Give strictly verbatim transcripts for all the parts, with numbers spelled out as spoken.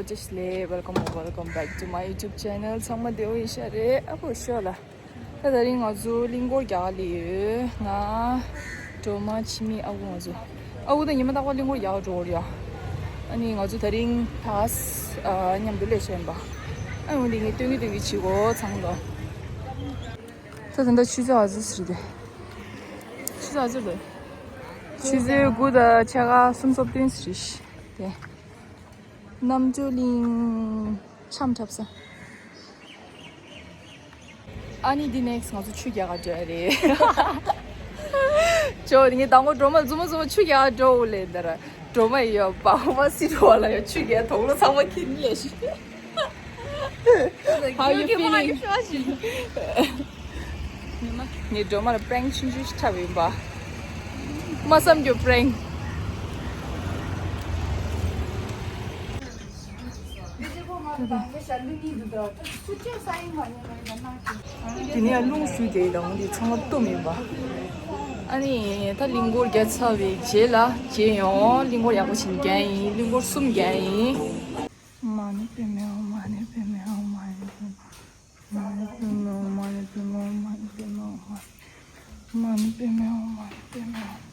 Just like, welcome, welcome back to my YouTube channel. ཚང་མ་བདེ་པོ་ཡིན་ཤག་རེད། ཨ་ཁུ་ཤོག་ལ། ད་དེ་རིང་ང་ཚོ་གླིང་སྐོར་རྒྱག་ག་སླེབས་ཡོད། ང་སྒྲོལ་མ་འཆི་མེད་ཨ་ཁུ། ང་ཚོ་ཨ་ཁུ་ད་ཉི་མ་རྟག་པར་གླིང་སྐོར་རྒྱག་ག་འགྲོ་གི་རེད་ཡ། ཨ་ནི་ང་ཚོ་དེ་རིང་ད་ཨ་མཉམ་དུ་སླེབས་བྱས་ཡིན་པ། ཨ་འོན་ཏེ་ངས་སྟོན་གི་སྟོན་གི་བྱེད་གོ་ཚང་མ་ལ། ད་ད་ལྟ་ཆུ་ཚོད་ཨ་ཙི་ཟིག་རེད། ཆུ་ཚོད་ཨ་ཙི་རེད། ཆུ་ཚོད་དགུ་དང་ཕྱེད་ཀ་སུམ་ཅུ་སོ་བདུན་ཟིག་རེད། དེ། རྣམ་ཅོ་གླིང་འཆམ་འཁྲབ་ས། ཨ་ནི་འདི་ནེགསི་ང་ཚོ་ཆུ་རྒྱག་ག་འགྲོ་ཡ་རེད། ཅོ་ངས་དང་པོ་སྒྲོལ་མ་རྫུན་མ་རྫུན་མ་ཆུ་རྒྱག་ག་འགྲོ་འོ་ལེ་འདར། སྒྲོལ་མ་ཡོད་པ་འོ་མ་སི་རོ་ལ་ཡོད་ཆུ་རྒྱག་དོག་ལོ་ཚང་མ་ཁྱེར་ནི་ལས་ཤི། How you feeling? ངས་སྒྲོལ་མ་ལ་པྲེང་ཆུང་ཆུང་ཞིག་འཁྲབ་ཡིན་པ། མ་བསམ་རྒྱུ་པྲེང་། དེ་ནས་རླུང་ཞུ་དེ་དང་འདི་ཚང་མ་གཏུམ་ཡིན་པ། ཨ་ནི་ད་གླིང་སྐོར་རྒྱག་ཚར་བའི་རྗེས་ལ་རྗེས་ཡོང་གླིང་སྐོར་ཡག་པོ་ཞིག་རྒྱག་ཡིན། གླིང་སྐོར་གསུམ་རྒྱག་ཡིན། མ་ཎི་པདྨེ་ཧཱུྃ། མ་ཎི་པདྨེ་ཧཱུྃ། མ་ཎི་པདྨེ་ཧཱུྃ། མ་ཎི་པདྨེ་ཧཱུྃ། མ་ཎི་པདྨེ་ཧཱུྃ། མ་ཎི་པདྨེ་ཧཱུྃ། མ་ཎི་པདྨེ་ཧཱུྃ།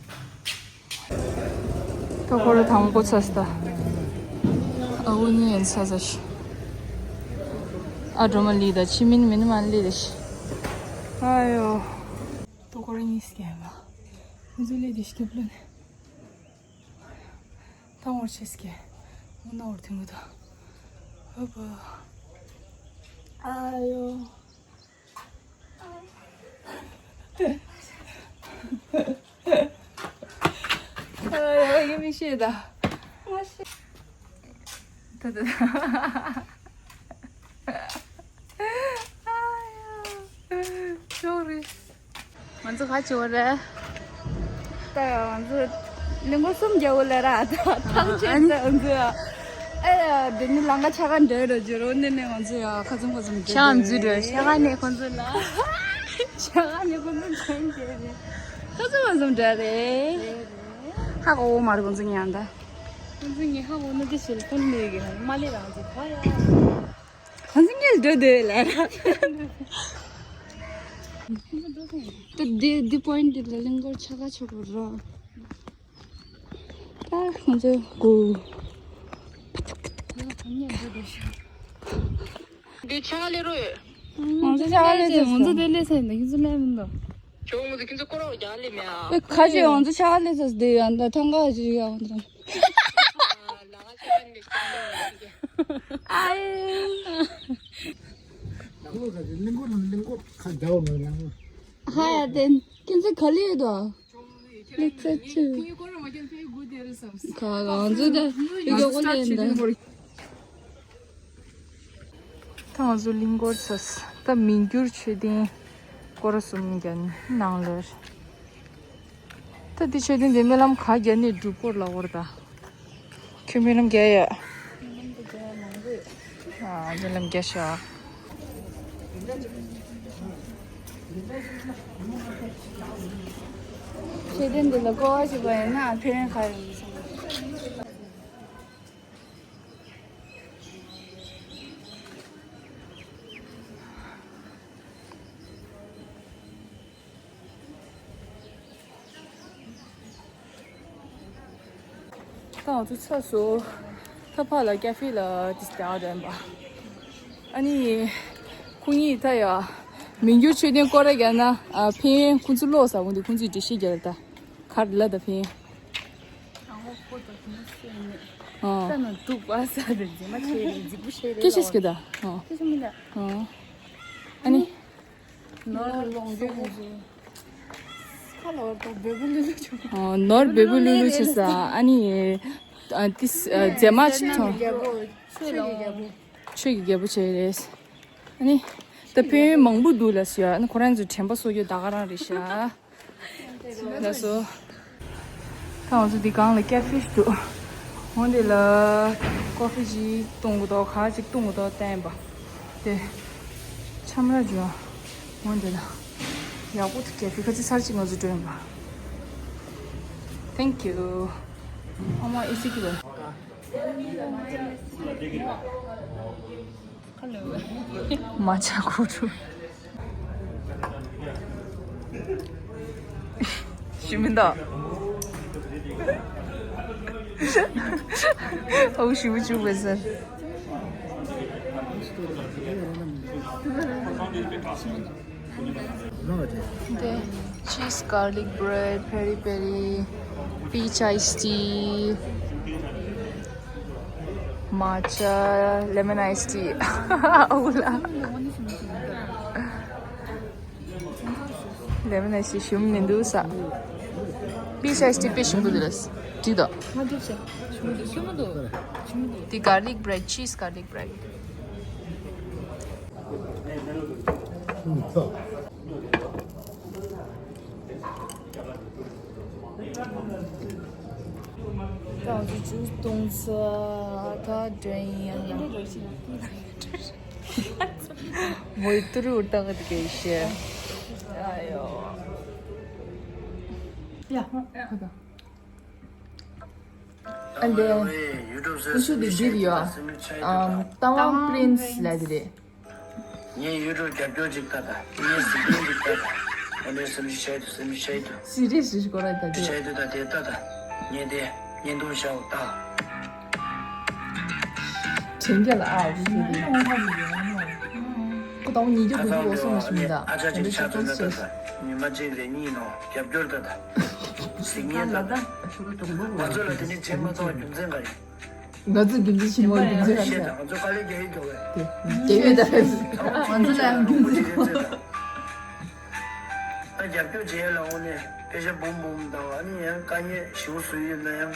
ད་ཁོ་ར་དང་པོ་ཚ་སི་ད། ཨ་འུ་གཉིས་ཡན་ཚ་ཚ་ཤི། ཨ་སྒྲོལ་མ་ལི་ད་ཆི་མིན་མིན་མ་ལི་ད་ཤི། ཨ་ཡོ། ད་ཁོ་ར་གཉིས་སི་ཀེ་མ། འུ་ཚོ་ལི་ད་ཤི་ཀེ་པློ་ནི། ད་ངོར་ཆེ་སི་ཀེ། འུ་ན་འོར་ཐུང་གུ་ད། ཧ་པ། ཨ་ཡོ། ཨ་ཡོ་ཡེ་མི་ཤེས་ད། ང་ཤེས། ད་ད་ད། ཨ་ཡོ། ཤོག་རེད། ང་ཚོ་ག་བྱེད་པ་རེད། ད་ང་ཚོ་གླིང་སྐོར་གསུམ་རྒྱག་འོ་ལེ་ར་ད་ཐང་ཆད་ད་ང་ཚོ་ཡ། ཨེ་ཡ་འདི་ནི་ལམ་ཁ་ཆ་ག་འདྲ་ར་འཇོ་རོ་ནི་ནི་ང་ཚོ་ཡ་ཁ་ཚུམ་ཁ་ཚུམ་འདྲ་ཆ་ག་འཛུལ་འགྲོ་ཆ་ག་ནས་ཁོང་ཚོ་ལ་ཆ་ག་ནས་ཁོང་ཚོ་འཇོན་འཇོན་རེད། ཁ་ཚུམ་ཁ་ཚུམ་འདྲ་རེད། ཧ་གོ་མ་རེད་ཁོང་ཚོ་ཉན་ད། ཁོང་ཚོ་ངས་ཧ་གོ་ནི་དེ་ཞིག་ལ་ཁོང་ནས་གི་མ་ལས་རང་ཚོ་ག་ཡ། གང་ཟིན་ངས་འགྲོ་འདོད་ལ། ད་འདི་འདི་པོ་ཡིན་འདི་ལ་གླིང་སྐོར་ཆ་ག་ཆོག་གོ་ར། ད་ང་ཚོ་གོ། འདི་ཆ་ག་ལས་རོ་ཡོད། ང་ཚོ་ཆ་ག་ལས་ཚོད་ང་ཚོ་དེ་ལས་ཚད་འདི་ཁྱེད་ཚོ་ལས་མི་འདུག་ཁྱོད་ང་ཚོ་ཁྱེད་ཚོ་སྐོར་རོགས་རྒྱག་ལས་མེད་ཨ། ཁ་ཅིག་ང་ཚོ་ཆ་ག་ལས་ཚོད་འདི་ཡང་ད་ཐང་ག་ཅིག་ཡང་འདི། ཨའི། ནང་ལོགས་ཀ་གླིང་སྐོར་ནང་གླིང་སྐོར་ཁ་འདྲ་བ་མེད་ནང་ལོགས། ཧ་ཡ་དེ་ཁྱེད་ཚོ་ག་ལེ་ཡོད་དོ། ལེགས་ཚ་ཆུ། ཁ་ང་ཚོ་ད་ཡོད་གོ་ལེ་ཡིན་ད། ད་ང་ཚོ་གླིང་སྐོར་ཚོ་ད་མི་འགྱུར་མཆོད་རྟེན་སྐོར་གསུམ་རྒྱབ་ནང་ལོར། ད་འདི་མཆོད་རྟེན་འདི་སྨོན་ལམ་ག་རྒྱབ་ནས་སྒྲུབ་སྐོར་ལ་བོར་ད། ཁྱོད་སྨོན་ལམ་རྒྱག་ཡ། ཨ་སྨོན་ལམ་རྒྱག་ཤག་མཆོད་རྟེན་འདི་ལ་སྐོར་བ་ཞིག་པ་ཡིན་ན་ཕན་ཡོན་ག་ཡོད་མི་སོང་། ད་ང་ཚོ་ཚར་སོང་། ད་ཕར་ལ་ཀ་ཧྥེ་ལ་ཏིས་ཏེ་ཨར་འདྲ་ཡིན་པ། ཨ་ནི་ཁོང་གཉིས་ད་ཡ་མི་འགྱུར་མཆོད་རྟེན་སྐོར་ར་རྒྱག་ན་ཨ་ཕན་ཡོན་ཁོང་ཚོ་ལོག་ས་འོང་དུས་ཁོང་ཚོས་འགྲེལ་བཤད་རྒྱག་ལ་ད་ག་རེ་ལ་ད་ཕན་ཡོན། ཨ་ད་ན་དུག་པ་ས་དེ་རྫི་མ་ཆེ་རེད་རྫི་པོ་ཆེ་རེད་སྐད་ཆ་ལ་སྐད་ད་ཨ། སྐད་ཆ་མི་འདྲ། ཨ་ནི། ནོར་ལོངས་སྤྱོད་ཁ་ལོར་དང་འབེལ་པོ་ལུ་ལུ་བྱུང་། ཨོ་ནོར་འབེལ་པོ་ལུ་ལུ་བྱེད་ས་ཨ་ནི། ཨ་ཏིས་ཨ་རྫས་མ་ཅིག་ཐོང་། རྒྱལ་པོ་ཆོས་ཀྱི་རྒྱལ་པོ། ཆོས་ཀྱི་རྒྱལ་པོ་བྱས་རེད། ཨ་ནི། ད་ཕན་ཡོན་མང་པོ་འདུག་ལ་ཟེར་ཨ་ནི་ཁོ་རང་ཚོ་དྲན་པ་གསོ་རྒྱུ་ད་ག་རང་རེད་ཤག་ལགས་སོ། ད་ང་ཚོ་འདི་སྒང་ལ་ཀེ་ཧྥེ་ཞིག་འདུག་འོ་འདི་ལ་ཀོ་ཧྥི་ཅིག་བཏུང་གི་འདུག་ག་ཅིག་བཏུང་གི་འདུག་བསྟན་པ། དེ་ཆམ་ར་ཇོ། འོ་འདི་ལ་ཡག་པོ་འདུག་ཀེ་ཧྥེ་ཁ་ཅིག་ཚར་ཅིག་ང་ཚོ་འགྲོ་ཡིན་པ། Thank you. ཨ་མ་ཨེ་སི་ཀི་ལ། མ་ཆག་གོ་ཆུ། ཞུ་མི་འདུག་ཨོ་ཞུ་བ་ཆུ་བས་ཟེར། དེ་cheese garlic bread, peri peri, peach iced tea, matcha, lemon iced tea. ཨོ་ལ། lemon iced tea ཞུམ་མི་འདུག་ས། peach iced tea དཔེ་ཞིམ་པོ་འདུག་ལ། འགྲིག་དོ། དེ་garlic bread, cheese garlic bread. ད་ང་ཚོ་ཇུས་བཏུང་ཚར། ད་འདྲ་ཡིན་ཡང་ཡང་། མོའི་ཏུ་རུ་བཏང་གི་འདུག་གས་ཤེ། ཨ་ཡོ། ཡ། ཁ་ད། ཨ་འདི། ཀུ་ཤུ་འདི་འདིར་ཡོད། ཨམ། ཏ་ཝང་པྲིན་སི་ལབ་ཀྱི་རེད། ངས་ཡུ་ཊུབ་རྒྱབ་སྐྱོར་ཅིག་ལྟ་དང་། ངས་གཟིགས་སྐྱོང་ཅིག་ལྟ་དང་། ཨ་ནི་སེམས་ཤིག་བཤད་དུ་སེམས་ཤིག་བཤད་དུ། སི་རི་སི་སྐོར་ལ་ལྟ་དུས། བཤད་དུ་ད་དེ་ལྟ་དང་། ངས་དེ་བརྙན་ཐུང་ཤར་བ་ལྟ། དྲན་རྒྱ་ལ་ཨ་འུ་ཤེས་དེ། ཁོ་ད་ཉིས་བརྒྱ་དགུ་བརྒྱ་འོ་སོང་ལ་ཞུ་མི་ད། ཨ་ཅག་ཅིག་ཆ་མཚོན་ན་ལྟ་དང་། ཉི་མ་གཅིག་རེ་གཉིས་ནང་རྒྱབ་སྐྱོར་ལྟ་དང་། གཟིགས་ཉན་ལྟ་དང་། ང་ཚོ་ལ་དེ་ནས་བྱེད་མ་ཐུབ་པ་རྒྱུ་མཚན་ག་རེད། ང་ཚོ་རྒྱུན་འཛིན་ཆེན་མོ་རྒྱུན་འཛིན་རང་ཤེས་དང་། ང་ཚོ་དཀའ་ལས་རྒྱག་ཡིན་འགྲོ་བས། དེ་རྒྱག་ཡོད་ད། ང་ཚོ་ལ་ཡང་རྒྱུན་འཛིན་དགོས། ད་རྒྱབ་སྐྱོར་བྱེད་ཡ་ལ་འོང་ནས་པེ་ཤ་འབུམ་འབུམ་དང་། ཨ་ནི་ཡང་དཀའ་ངལ་ཞེ་པོ་བཟོས་ཡོད་ན་ཡང་།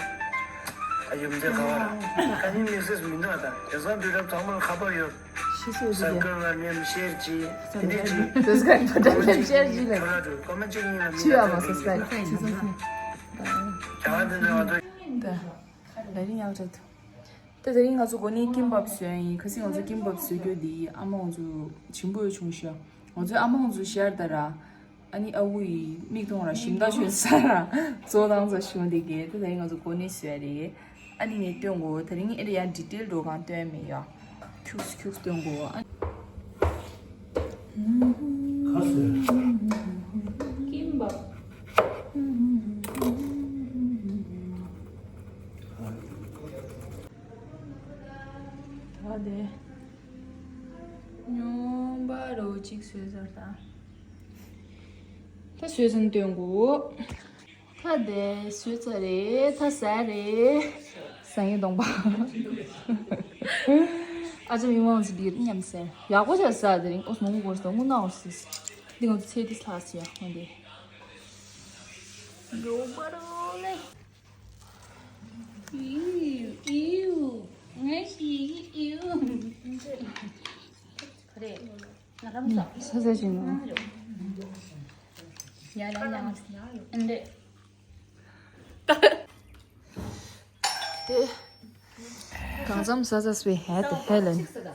ཨ་ཡུམ་ཚེ་ག་བ་ར་དཀའ་ངལ་དམིགས་བསལ་མི་འདུག་ད་དེང་སང་དུས་རབས་ཚང་མར་ཁ་པར་ཡོད། ཤི་སོ་ཟི་ཟབ་གི་སྐར་ལ་ནེམ་ཤེར་གྱིས་དེ་འདྲས་ཀྱིས། ཟབ་སི་ཀ་རེབ་བར་ནེམ་ཤེར་གྱིས་ལ། ཁོ་ར་ཀོ་མེན་ཊི་གཅིག་གཉིས་ལ་མི་ཆུ་ཡ་མ་ཟབ་སི་ཀ་རེབ་ཆུ་ཟབ་སི། རྒྱ་གར་དེ་འདྲ་ང་ཚོ། ད་ལ་རིང་ཡག་རེད། ད་དེ་རིང་ང་ཚོ་གོ་ནི་ཀིམ་པབ་བཟོས་ཡིན། ཁ་སང་ང་ཚོ་ཀིམ་པབ་བཟོ་རྒྱུ་འདི་ཨ་མ་ང་ཚོ་ཞིམ་པོ་བྱུང་ཤག་ང་ཚོའི་ཨ་མ་ང་ཚོ་ཤར་ད་ར། ཨ་ནི་ཨ་ཁུ་ཡི་མིག་མཐོང་ར་ཞིམ་ད་ཆོད་ས་ར་གཙོ་བཏང་ཚ་ཞུ་འདི་གས། ད་དེ་རིང་ང་ཚོ་གོ་ནི་བཟོས་རེད། ཨ་ནི་ངས་སྟོན་གོ། དེ་རིང་ཨེ་རེད་ཡ། ཌི་ཊེལ་འགྲོ་གང་སྟོན་མེད་ཡ། ཁྱུགས་ཁྱུགས་སྟོན་གོ། ཨ། ཁ་སེ། ཀིམ་པབ། ད་དེ་སྨྱོན་པ་རོ་གཅིག་བཟོས་ཚར་ད། ད་བཟོས་ཚར་སྟོན་གོ། ད་དེ་བཟོས་ཚར་རེད། ད་ཟ་རེད། ཟ་ཡི་གདོང་པ། ཨ་ཅག་མི་མང་ཚོ་འདིར་མཉམ་ཟས་ཡག་པོ་བྱས་ཟ། དེ་རིང་ཨོ་སི་མང་པོ་གོ་ས་དངུལ་ནག་འོ་སི་སི། འདི་ང་ཚོ་ཚེ་འདི་ལྷག་ཟེར་ཡག་ང་འདི། འགྲོ་བ་རོ་ལེ། ཨིའུ་ཨིའུ། ང་ཞིག་ཨིའུ། ཁ་རེད། ང་རང་ཚོ། ས་ས་ཞིག་ནོ། ཡ་ལ་ཡ། ཨ་འདྲེ། དེ། གང་འཚམ་ས་ས་སུའི་ཧད་དེ་ཧེ་ལན། ས་ས།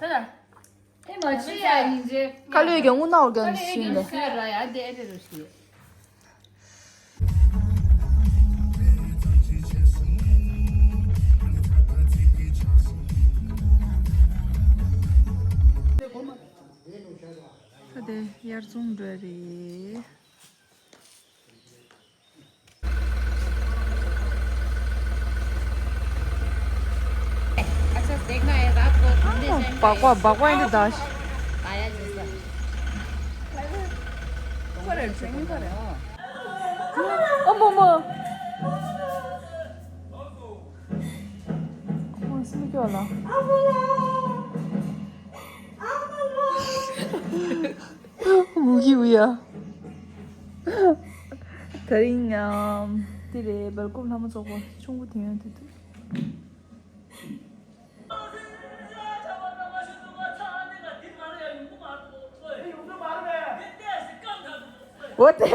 ཨེ་མ་ཅི་ཡ་ཡིན་ཅེ། ཀ་ལོས་ཀྱང་དངུལ་ནག་འོར་ཀྱང་ཤིན་ལེ། ཀ་ལོས་ཀྱང་ཤ་ར་ཡ་དེ་ཨེ་རེ་རུ་ཤི། ད་དེ་དབྱར་ཚོང་འགྲོ་རེད། སྦག་སྦག་སྦག་སྦག་ཡིན་འདི་ད། ཨ་མ་མ། ཁོང་སུ་སྐྱོ་ལ། ངུ་གི་འུ་ཡ། དེ་རིང་ཡང་དེ་རེད། སྦེལ་ཀོབ་ལྷ་མོ་ཚོགས་པ་ཆུང་བུ་དེ་ཡང་དེ་དུ། འོ་དེ།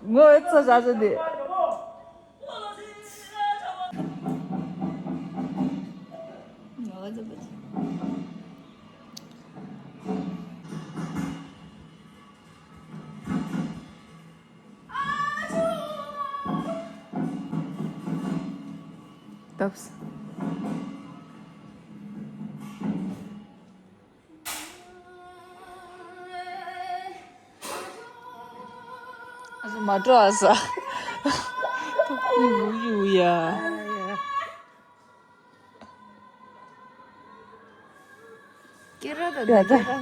ངོ་ཚ་ཟ་ཟ་འདི། Taps. Also mal da ist er. Uiuia. Gerada, gerada.